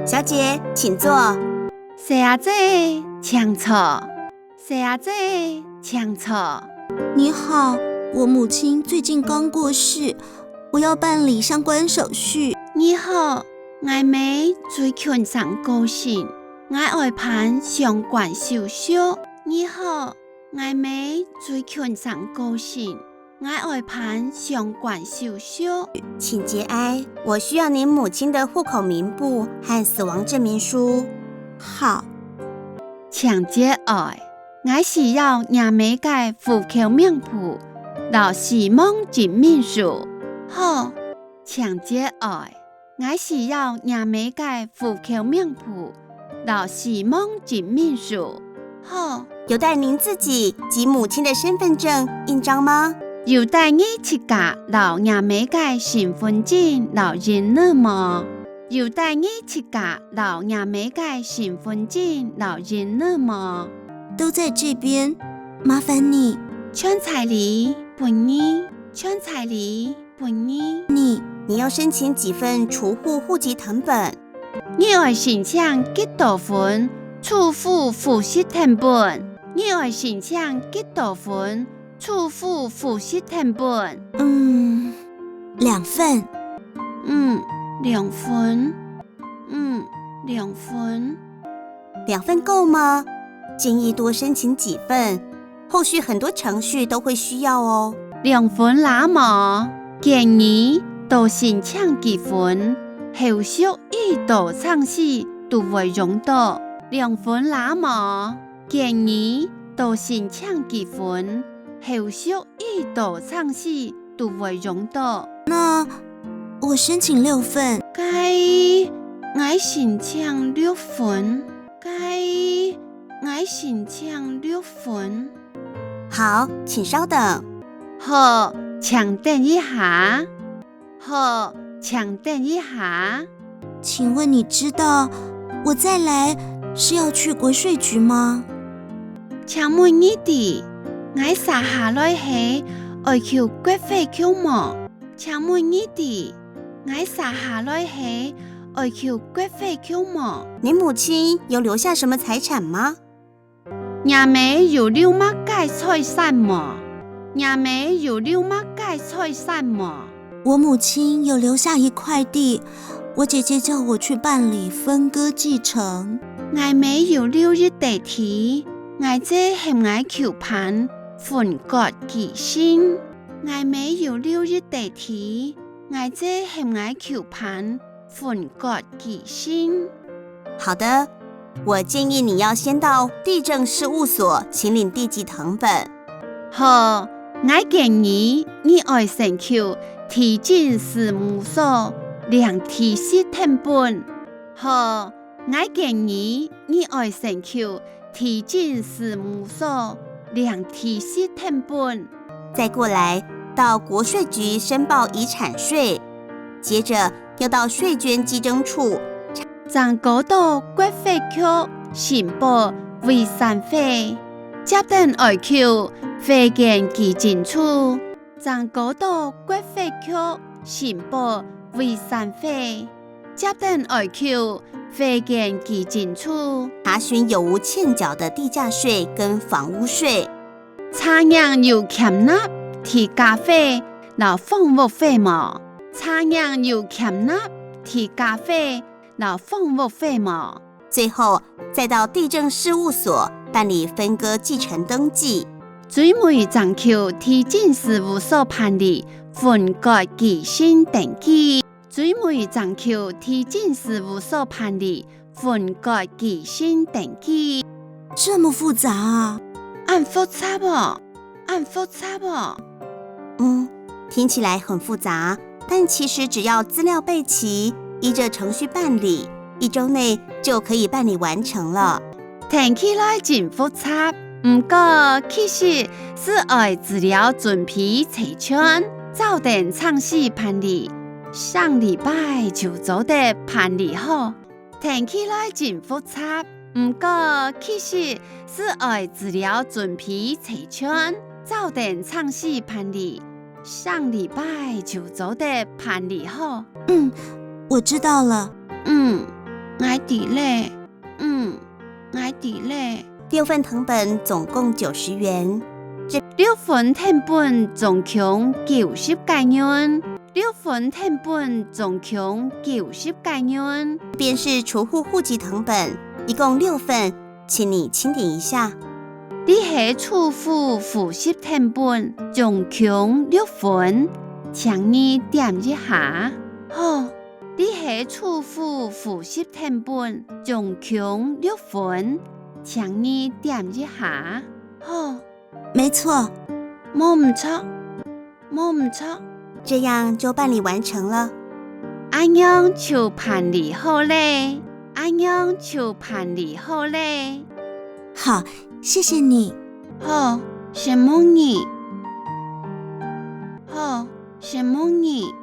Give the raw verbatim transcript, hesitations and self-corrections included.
小姐，請坐。細阿姐，請坐。細阿姐，請坐。你好，我母親最近剛過世，我要辦理相關手續。你好，𠊎姆最近正過身，𠊎愛辦相關手續。你好，𠊎姆最近正過身，𠊎愛辦相關手續。請節哀，我需要您母親的戶口名簿和死亡證明書。好。請節哀，𠊎需要若姆个戶口名簿摎死亡證明書。好。請節哀， 𠊎需要若姆个戶口名簿摎死亡證明書。好。有帶您自己及母親的身份證印章嗎？有帶你自家摎若姆个身份證摎印仔無？有帶你自家摎若姆个身份證摎印仔無？都在這邊，麻煩你。全在這，分你。全在這， 分你。你，你要申請幾份除戶戶籍謄本？你愛申請幾多份除戶戶籍謄本？你愛申請幾多份除戶戶籍謄本？嗯，兩份。嗯，兩份。嗯，兩份。兩份夠嗎？建議多申請幾份， 後續很多程序都會需要哦。兩份罅無？建議多申請幾份，後續已多程序都會用到。兩份罅無？建議多申請幾份，後續已多程序都會用到。那我申請六份。該，𠊎申請六份。該，𠊎申請六份。 好，請稍等。好，請等一下。好，請等一下。請問你知道我再來是要去國稅局嗎？請問你知，𠊎續下來係愛去國稅局無？請問你知，𠊎續下來係愛去國稅局無？您母親有留下什麼財產嗎？ 若姆有留麼个財產無？若姆有留麼个財產無？我母親有留下一塊地，我姐姐叫我去辦理分割繼承。𠊎姆有留一垤地，𠊎姐喊𠊎去辦分割繼承。𠊎姆有留一垤地，𠊎姐喊𠊎去辦 分割繼承。好的，我建議你要先到地政事務所請領地籍謄本。好，𠊎建議你愛先去地政事務所領地籍謄本。好，𠊎建議你愛先去 地政事務所領地籍謄本。再過來到國稅局申報遺產稅，接著又到稅捐稽徵處，正過到國稅局申報遺產稅，接等愛去稅捐稽徵處，正過到國稅局申報遺產稅。 接等愛去稅捐稽徵處查詢有無欠繳的地價稅跟房屋稅。查看有欠納地價稅摎房屋稅無？查看有欠納地價稅摎房屋稅無？最後，再到地政事務所辦理分割繼承登記。最尾正去地政事務所辦理分割繼承登記。 最尾正去地政事務所辦理分割繼承登記。這麼複雜啊！恁複雜哦，恁複雜哦。嗯，聽起來很複雜，但其實只要資料備齊，依著程序辦理，一週內就可以辦理完成了。聽起來真複雜，毋過其實只愛資料準備齊全，照等程序辦理， 上禮拜就做得辦理好。聽起來真複雜，毋過其實只愛資料準備齊全，照等程序辦理，上禮拜就做得辦理好。嗯，我知道了。嗯， ，𠊎知了。嗯，𠊎知了。六份謄本總共九十元。這，六份謄本總共九十個銀。六份謄本總共九十個銀。這邊是除戶戶籍謄本，一共六份，請你清點一下。這係除戶戶籍謄本，總共六份，請你點一下。好，這係除戶戶籍謄本，總共六份，請你點一下。好，沒錯。無毋著，無毋著。這樣就辦理完成了。恁樣就辦理好了，恁樣就辦理好了。好，謝謝你。好，承蒙你。好，承蒙你。